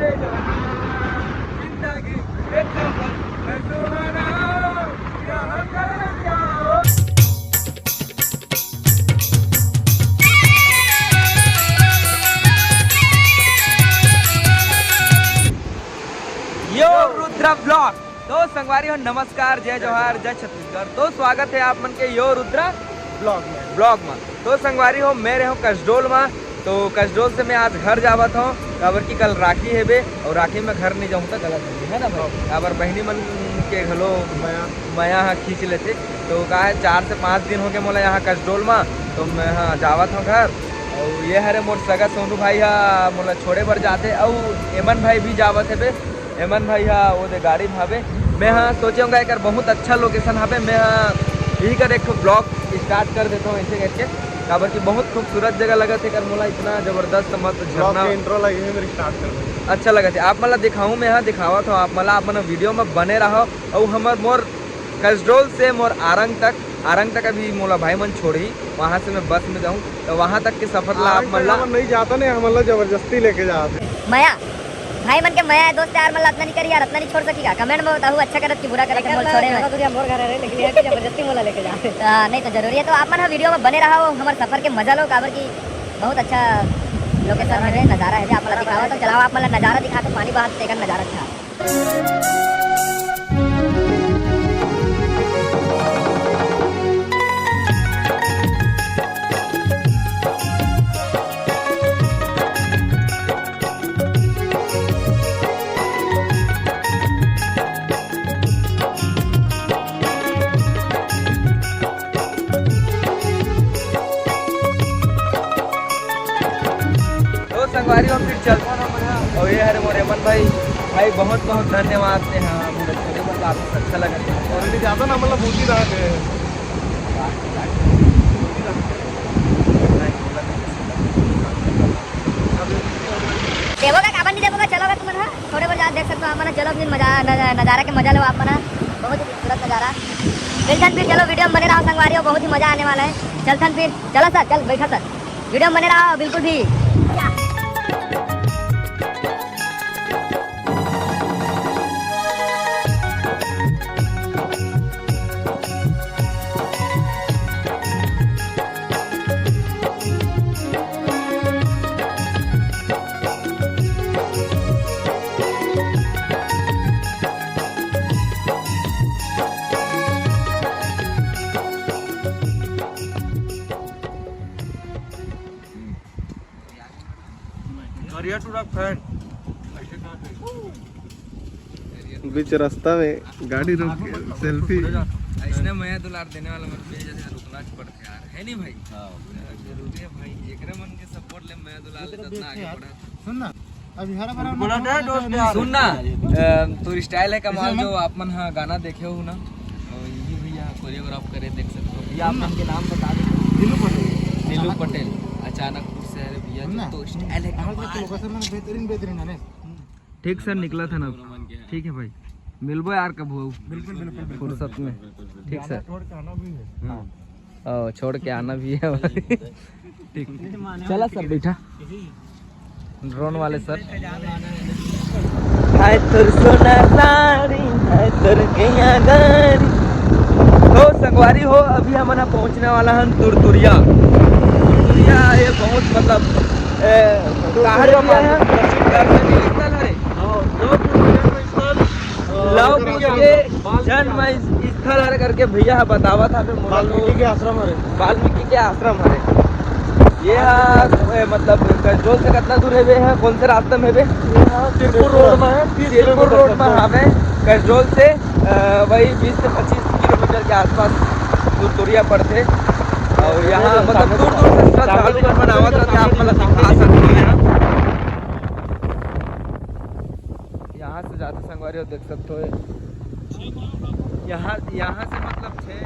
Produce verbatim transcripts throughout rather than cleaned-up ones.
यो Rudra blog. तो संगवारी हो, नमस्कार, जय जोहार, जय छत्तीसगढ़। तो स्वागत है आप मन के यो रुद्रा ब्लॉग में। ब्लॉग में। तो संगवारी हो, मैं रहे हूँ कसडोल में। तो कसडोल से मैं आज घर जावत हूँ, काबर कि कल राखी हेबे, और राखी में घर नहीं जाऊँ तो गलत होही, है ना भाई? हाँ। काबर बहिनी मन के घलो मया। मया ह खींच लेथे। तो का है, चार से पाँच दिन हो गए मोला यहाँ कसडोल में, तो मैं हाँ जावत हूँ घर। और ये हरे मोर सगा सोनू भाई हा मोला छोड़े बर जाते, और एमन भाई भी जावत हेबे। एमन भाई हा वो दे गाड़ी भावे। मैं हाँ सोचे हूँ एकर बहुत अच्छा लोकेशन हवे, मैं हाँ यही कर एक ठो ब्लॉग स्टार्ट कर देता हूँ ऐसे करके, काबर कि बहुत खूबसूरत जगह लगत है कर मोला, इतना जबरदस्त मस्त ब्लॉग झरना। के इंट्रो लगे है मेरे स्टार्ट कर दे। अच्छा लगत है, आप मला दिखाऊँ, मैं हाँ दिखावत हूँ आप मला, आप मन वीडियो में बने रहो। और हमर मोर कसडोल से मोर आरंग तक, आरंग तक अभी मोला भाई मन छोड़ही, वहाँ से मैं बस में जाऊँ, तो वहाँ तक के सफर ला आप आरंग मन तक ला हमन नहीं जाता नहीं, हमन ला जबरदस्ती लेके जाते। मया, भाई मन के मया है, दोस्त यार मन ला अतना नहीं करी यार, अतना नहीं छोड़ सकी का? कमेंट में बताहू, अच्छा करत कि बुरा करत, मोर छोड़े में। दूरिया मोर घर है रे, लेकिन ये कि जबरदस्ती मोला लेके जा। हाँ, नहीं तो जरूरी है, तो आप मन हा वीडियो में बने रहो, हमर सफर के मजा लो, काबर कि बहुत अच्छा लोकेशन है, नज़ारा है, आप मन ला दिखावा तो चलाओ, आप मन ला नज़ारा दिखा तो पानी बहात तेकर नज़ारा अच्छा। तो संगवारी हो, फिर चलता ना मना। और ये हरे मोर एमन भाई, भाई बहुत बहुत धन्यवाद ने, हाँ, मोर छोटे मोर बात अच्छा लगा। और नहीं जाता ना, मतलब, होती रहा है। देबो का काबर नहीं देबो का, चलो का तुमन हा। छोटे बर जात देख सकते हो आप मन, चलो फिर मजा, नजा-, नज़ारा के मजा लो आप मन। बहुत ही खूबसूरत नज़ारा। मिलथन फिर, चलो वीडियो में बने रहो संगवारी हो, बहुत ही मजा आने वाला है। चलथन फिर, चलो सर, चल बैठा सर, वीडियो में बने रहो बिल्कुल भी। करिया टूरा फैन। बीच रास्ता में गाड़ी रोक के सेल्फी। ऐसने मया दुलार देने वाला मन के जैसे रुकना पड़ता है यार, है नहीं भाई? हाँ। जरूरी है भाई, एकरे मन के सपोर्ट ले मया दुलार ले जितना आगे बढ़ा। सुन ना, अभी हरा भरा बोला ना, दोस्त यार। सुन ना, अ, तोर स्टाइल है कमाल, जो आप मन हा गाना देखे हो ना, और ये भैया कोरियोग्राफ करे, देख सकते हो। भैया आप मन के नाम बता दो। नीलू पटेल। नीलू पटेल, अचानकपुर से। अरे भैया, जो तो स्टाइल है कमाल। लोकेशन में बेहतरीन, बेहतरीन है रे। ठीक सर, निकला था ना। ठीक है भाई, मिलबो यार कब हो। बिल्कुल, बिल्कुल, बिल्कुल। फुर्सत में। ठीक सर। छोड़ के आना भी है। हाँ। ओ, छोड़ के आना भी है भाई। ठीक, चला सर, बैठा। ड्रोन वाले सर। हाय तोर सोना साड़ी, हाय तोर गैया गाड़ी। तो संगवारी हो, अभी हमन ह पहुंचने वाला हन तुरतुरिया। तुरतुरिया ये बहुत मतलब, ए, कहाँ रे भैया है? दर्शनीय स्थल हरे। हाँ, लोग लव कुश के जन्म स्थल हरे करके भैया ह बतावत हवे मोला तो। वाल्मीकि के आश्रम हरे। वाल्मीकि के आश्रम हरे। ये ह, ए, मतलब कसडोल से कितना दूर हेबे? ह कौन से रास्ता में हेबे? ये ह सिरपुर रोड में है, तीस सिरपुर किलोमीटर रोड में तक। हवे। कसडोल से, अ, वही बीस से पच्चीस किलोमीटर के आसपास तुरतुरिया पड़थे। और यहाँ मतलब दूर दूर से श्रद्धालु मन आवत रहथे, आप मन ला दिखा सकते हैं। यहाँ से जाते संगवारी हो, देख सकते हो, यहाँ, यहाँ से मतलब छः,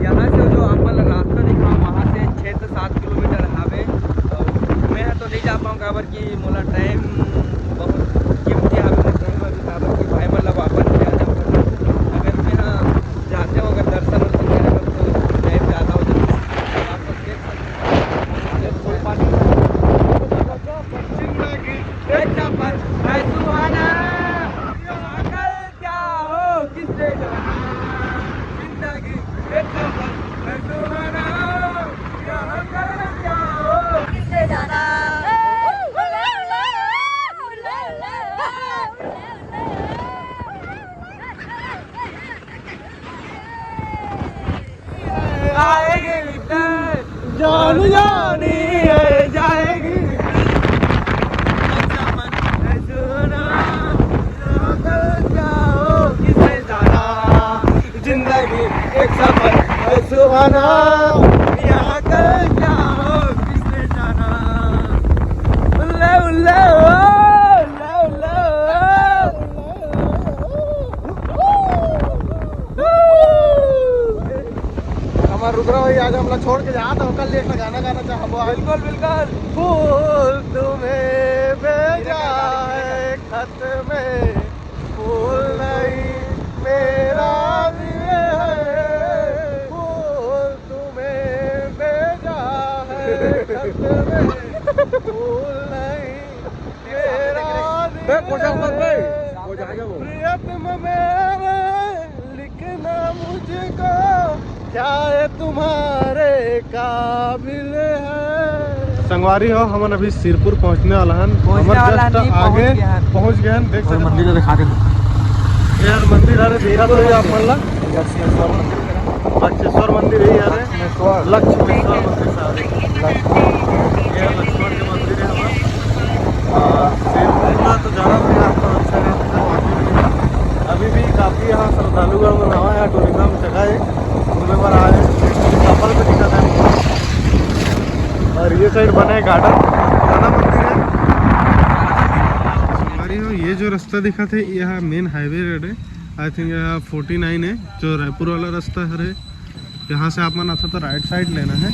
यहाँ से जो आप मन ला रास्ता दिखा, वहाँ से छः से सात किलोमीटर हावे। तो मैं तो नहीं जा पाऊँ, काबर कि मोला टाइम बहुत कीमती हावे, मोर टाइम अभी, काबर कि भाई मन ला वापस भी आना पड़ही। अगर मैं जाते हूँ, अगर दर्शन वर्शन नहीं होगा, तो टाइम ज़्यादा हो जाता है। आप लोग देख सकते हो। पश्चिम में गिर, एक चप्पल, एक गाना गाना चाहबो आज। बिल्कुल, बिल्कुल। फूल तुम्हें भेजा है खत में, फूल नहीं मेरा दिल है। फूल तुम्हें भेजा है खत में, फूल नहीं मेरा दिल बे, कोचा मत बे। है। कोचा आ जाओ। प्रियतम मेरे, लिखना मुझको, क्या ये तुम्हारे काबिल है? संगवारी हो, हमन अभी सिरपुर पहुंचने वाला हन। पहुंचने हमर वाला just नहीं, पहुंच आगे गया हन। पहुंच गए हन, देख और सकते मंदिर हो। दिखा दे। यार, मंदिर हरे दिखा तो आप मन ला। लक्ष्मेश्वर मंदिर। लक्ष्मेश्वर मंदिर है यार। लक्ष्मेश्वर। लक्ष्मेश्वर मंदिर साहब। लक्ष्मेश्वर। ये लक्ष्मण के मंदिर है हमारा। और सिरपुर में तो जाना भी आपको अच्छा है। अभी भी काफ़ी यहाँ श्रद्धालुगण मन आवा है, tourism जगह है, घूमे बर आए हैं, चप्पल भी दिखा है। और ये side बने है garden, गाना मंदिर है। संगवारी हो, ये जो रास्ता दिखा थे, यहाँ main highway road है। I think यहाँ फोर्टी नाइन है, जो रायपुर वाला रास्ता हरे। यहाँ से आप मन आता तो right side लेना है।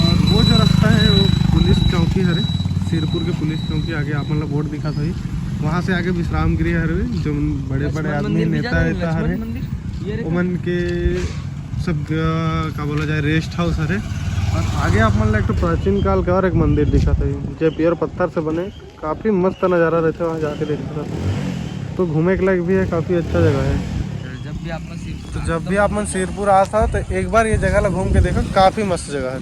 और वो जो रास्ता है, वो पुलिस चौकी हरे, सिरपुर के पुलिस चौकी आगे आप मन ला board दिखा सही। वहाँ से आगे विश्राम गृह हरे, जो बड़े बड़े लक्ष्मण आदमी, मंदिर भी नेता जाना है, नेता हरे, लक्ष्मण मंदिर। ये रे। ओमन के सब, अ, का बोला जाए, rest house हरे। और आगे आप मन ला एक ठो प्राचीन काल का और एक मंदिर दिखा सही, जो पियर पत्थर से बने। काफ़ी मस्त नज़ारा रहते, वहाँ जाके देखते तो घूमे के लायक भी है, काफ़ी अच्छा जगह है। जब भी आप मन सिरपुर तो जब भी आप मन सिरपुर आता हो तो एक बार ये जगह ला घूम के देखो, काफ़ी मस्त जगह है।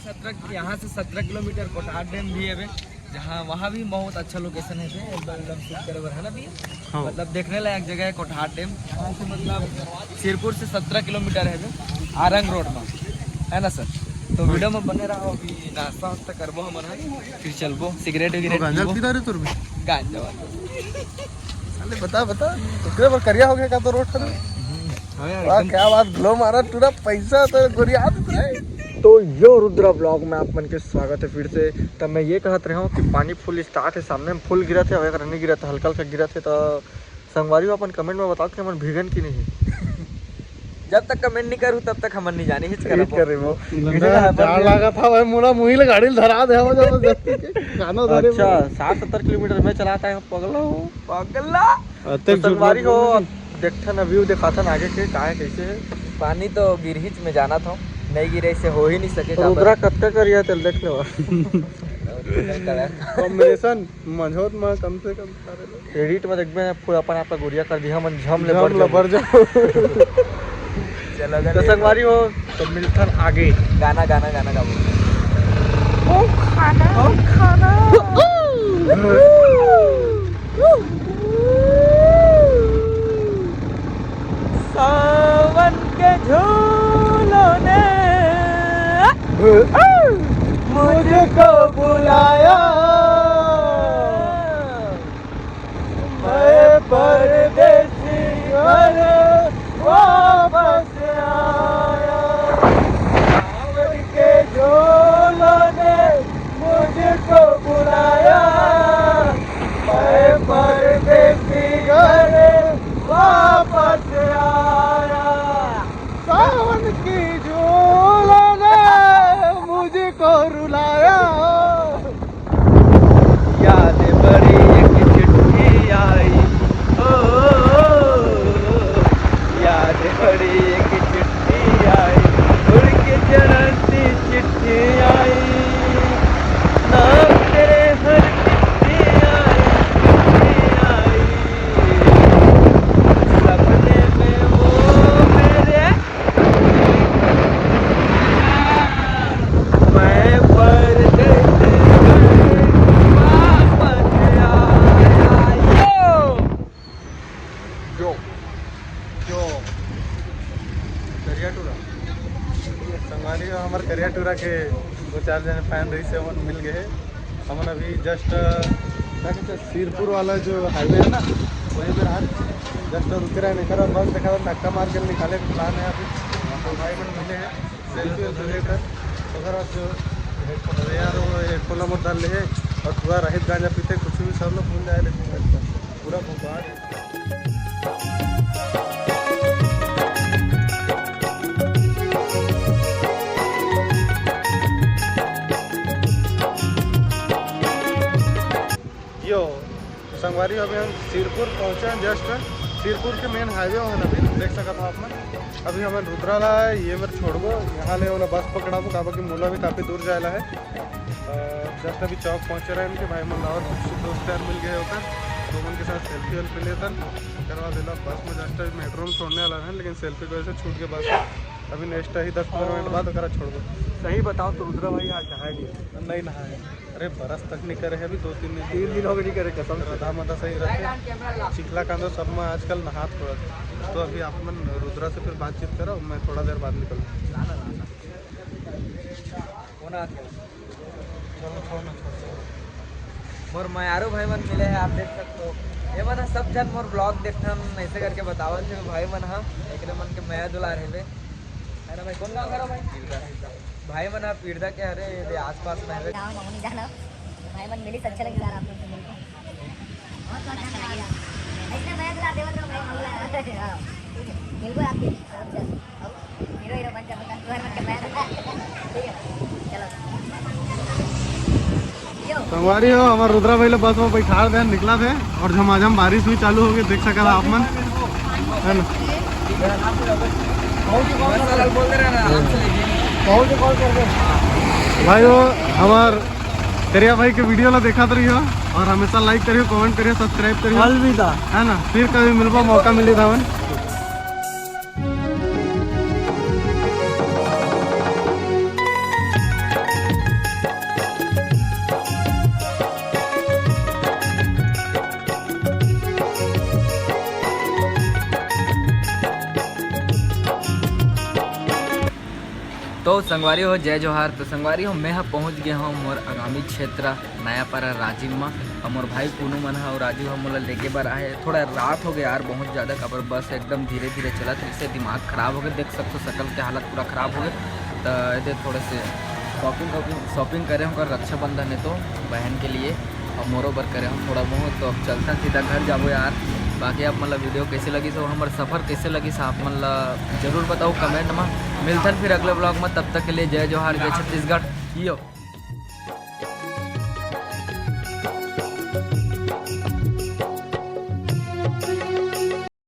सत्रह, यहाँ से सत्रह किलोमीटर कोटहार डैम भी है बे, जहाँ, वहाँ भी बहुत अच्छा location है बे, एकदम, एकदम shoot करे बर, है ना भैया? हाँ। मतलब देखने लायक जगह है कोटहार डैम। यहाँ से मतलब सिरपुर से सत्रह किलोमीटर है बे, आरंग रोड में, है ना सर? तो हाँ। Video में बने रहो, अभी नाश्ता वास्ता करबो हमन ह, फिर चलबो, सिगरेट विगरेट गांजा पीबो। पीता रे तोर भी? गांजा वांजा। अरे बता, बता, ओकरे बर करिया हो गया का तो रोड पर? हाँ यार, वाह, एकदम। क्या बात, ग्लो मारा, पूरा पैसा तो गोरिया तो है। तो यो रुद्रा ब्लॉग में आप मन के स्वागत है फिर से। तब मैं ये कहत रहे हूँ कि पानी full start है, सामने में full गिरत है, अगर नहीं गिरत है, हल्का हल्का गिरत है, तो संगवारी हो, अपन comment में बताओ कि हमन भीगन कि नहीं। जब तक comment नहीं करू, तब तक हमन नहीं जाने, हिच करबो। हिच करबो। जाड़ लागत हवय, मोला मुही ले गाड़ी ल धरा दे हवय जबरदस्ती के। गाना धरे अच्छा, साठ सत्तर किलोमीटर में चलाता है, पगला हो। पगला। अतेक तो संगवारी हो, देखथन, view देखाथन आगे के, का है, कैसे है। पानी तो गिरहिच में जाना था, नहीं गिरे से हो ही नहीं सके, तो काबर? रुद्रा कतका करिया तेल देख लेवा। Combination मंझोत में कम से कम। Edit में देखबे, पूरा अपन आप ला गोरिया कर दिया, हमन झम ले झम बढ़ ले जाबो। बढ़ जाबो। चलो, तो अगर संगवारी हो, तो मिलथन आगे। गाना, गाना, गाना गाबो। ओ खाना, ओ खाना। सावन के झूलों ने मुझको बुलाया। मैं परदेसी घर वापस आया। सावन के झूलों ने मुझको बुलाया। मैं परदेसी घर वापस आया। सावन की झूलों ने मुझको रुलाया। याद बड़ी एक चिट्ठी आई, ओ, याद बड़ी एक चिट्ठी आई, उड़ के जरा सी चिट्ठी आई, नाम तेरे हर चिट्ठी आई, चिट्ठी आई। सपने में वो मेरे मैं परदेसी वापस आया। यो। यो। यो। करिया टूरा। संगवारी हो, हमर करिया टूरा के दो चार जने fan रहिस हे, ओमन मिल गए हे। हमन अभी just, क्या कहते हैं, सिरपुर वाला जो highway है ना, वहीं पे आज just रुके रहे, नहीं कर बस देखा, धक्का मार के निकाले plan है अभी। तो भाई मन मिले हैं। Selfie वेल्फी लेकर ओकर बाद जो headphone, अरे यार, वो headphone ला मोर डाल ले हे और पूरा रहित गांजा पीते, कुछ भी सब लोग भूल जाए, लेकिन पूरा भोपाल। संगवारी, अभी हम सिरपुर पहुंचे हैं, जस्ट सिरपुर के मेन हाईवे वहाँ अभी देख सकत हो आप मन। अभी हमन रुद्रा ला ये मेर छोड़बो, यहाँ ले ओला बस पकड़ाबो, काबर कि मोला भी काफ़ी दूर जायला है। जस्ट अभी चौक पहुँचे रहे इनके भाई मन ला और कुछ दोस्त यार मिल गए होकर, तो उनके साथ सेल्फी वेल्फी लेतन। ओकर बाद एला बस में जस्ट अभी मेट्रो में छोड़ने वाला है, लेकिन सेल्फी की वजह से छूट के बस। अभी नेक्स्ट ही दस पंद्रह मिनट बाद ओकरा छोड़बो। सही बताओ तो रुद्रा भाई आज नहाए नहीं? नहीं नहाए। अरे, बरस तक नहीं करे है अभी दो तीन दिन। तीन दिन हो गए नहीं करे, कसम से। रधा मधा सही रहते। चिखला कांदो सब में आजकल नहात होत। तो अभी आप मन रुद्रा से फिर बातचीत करो, मैं थोड़ा देर बाद निकलूँ। कौन आ गया? चलो, छोड़ ना, छोड़, छोड़। मोर मयारू भाई मन मिले हैं, आप देख सकते हो। ये मन ह सब झन मोर ब्लॉग देखथन, ऐसे करके बतावत हे भाई मन ह, एकरे मन के मया दुलार हेवे, है ना भाई? कौन गाँव हरा भाई? भाई मन ह पीरदा के हरे, ये दे आसपास में हरे। गाँव मामू नहीं जाना, भाई मन मिली, अच्छा लगे यार आप लोग से मिलके। बहुत बहुत धन्यवाद। ऐसे मया दुलार देवत रहो भाई, मामू ला। हाँ, ठीक है। मिलबो आपके। अच्छा। हीरो हीरो बन जा, बता, तू हर बन के मैं, ठीक है, चलो। संगवारी हो, हमार रुद्रा भाई ला बस में बैठा दे, निकला थे और झमाझम बारिश भी चालू हो गई, देख सकत आप मन, है ना? भाई हो, हमार करिया भाई के वीडियो ला देखत रहियो और हमेशा लाइक करियो, कमेंट करियो, सब्सक्राइब करियो। अलविदा। है ना, फिर कभी मिलबो, मौका मिली धावन। तो संगवारी हो, जय जोहार। तो संगवारी हो, मैं ह पहुँच गया हूँ मोर आगामी क्षेत्र नयापारा राजिम म। और मोर भाई पूनू मन ह और राजू ह मोला लेके बर आए। थोड़ा रात हो गया यार, बहुत ज़्यादा, काबर बस एकदम धीरे धीरे चलत, इससे दिमाग खराब हो गया। देख सकते हो, शकल के हालत पूरा खराब हो गया। तो एदे थोड़े से शॉपिंग, शॉपिंग करे हों रक्षाबंधन है तो बहन के लिए, और मोरो बर करे हों थोड़ा बहुत। तो अब चलता सीधा घर जाबो यार। बाकी आप मन ला वीडियो कैसे लगिस हो, हमर सफ़र कैसे लगिस, आप मन ला जरूर बताओ कमेंट में। मिलथन फिर अगले ब्लॉग में, तब तक के लिए जय जोहार, जय छत्तीसगढ़। यो।